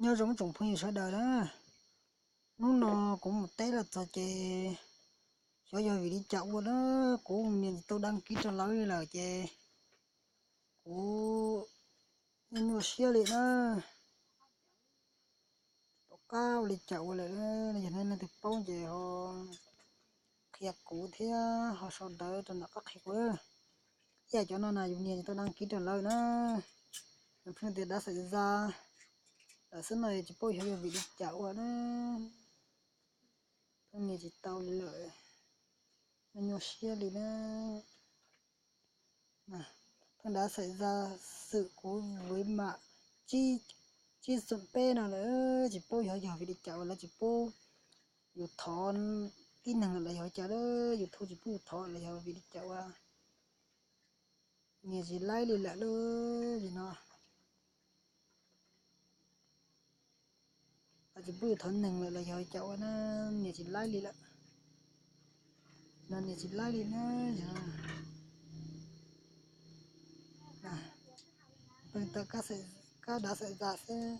Nyob zoo tsoom phooj ywg sawv daws na, hnub no kuv mus teb los txog ces xyov yog vim li cas ua na, kuv nias tsis tau đăng ký rau lawv li lawm ces kuv nyuaj nyuaj siab li na. Tsis pom qab ua li cas ua lawm, yog nej leej twg paub ces ho qhia kuv thiab ho sau ntawv rau nram qab qhia kuv. Ib yam cov no na yus nias tsis tau đăng ký rau lawv na, pheej tias dav xaim zas lawm xwb no, tsis paub xyov yog vim li cas ua na, pheej nias tsis tau li lawm, nyuaj nyuaj siab li na. Pheej dav xaim zas xwm kuv vwv mam tsib xoom peb no lawm, tsis paub xyov yog vim li cas uas lawv tsis pub yus thov tib neeg lawm los yog cas, YouTube tsis pub yus thov los yog vim li cas uas nias tsis laib li lawm lauj. Vim no tsis pub yus thov neeg lawm los yog cas ua na, nias tsis laib li lawm. No nias tsis laib li na. Pheej tawm kab dav xaim zas xwb.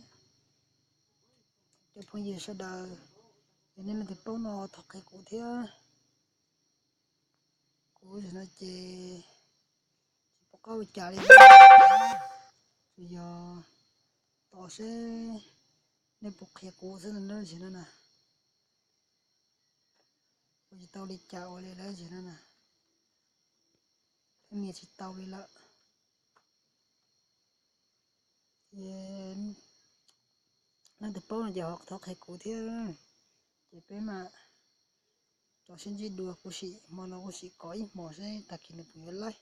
Cov phooj ywg sawv daws, yog nej leej twg paub no thov qhia kuv thiab. Kuv zaum no ces tsis pom qab ua cas li, tsuas yog tos seb nej puas qhia kuv xwb no na. Ua tsis tau li cas ua li lawm no na, pheej nias tsis tau li lawm. Ces leej twg paub no ces ho thov qhia kuv thiab, ces peb mam rov sib ntsib dua. Kuv sim hmo no kuv sim kov ib hmos seb tag kis nws puas yuav laib.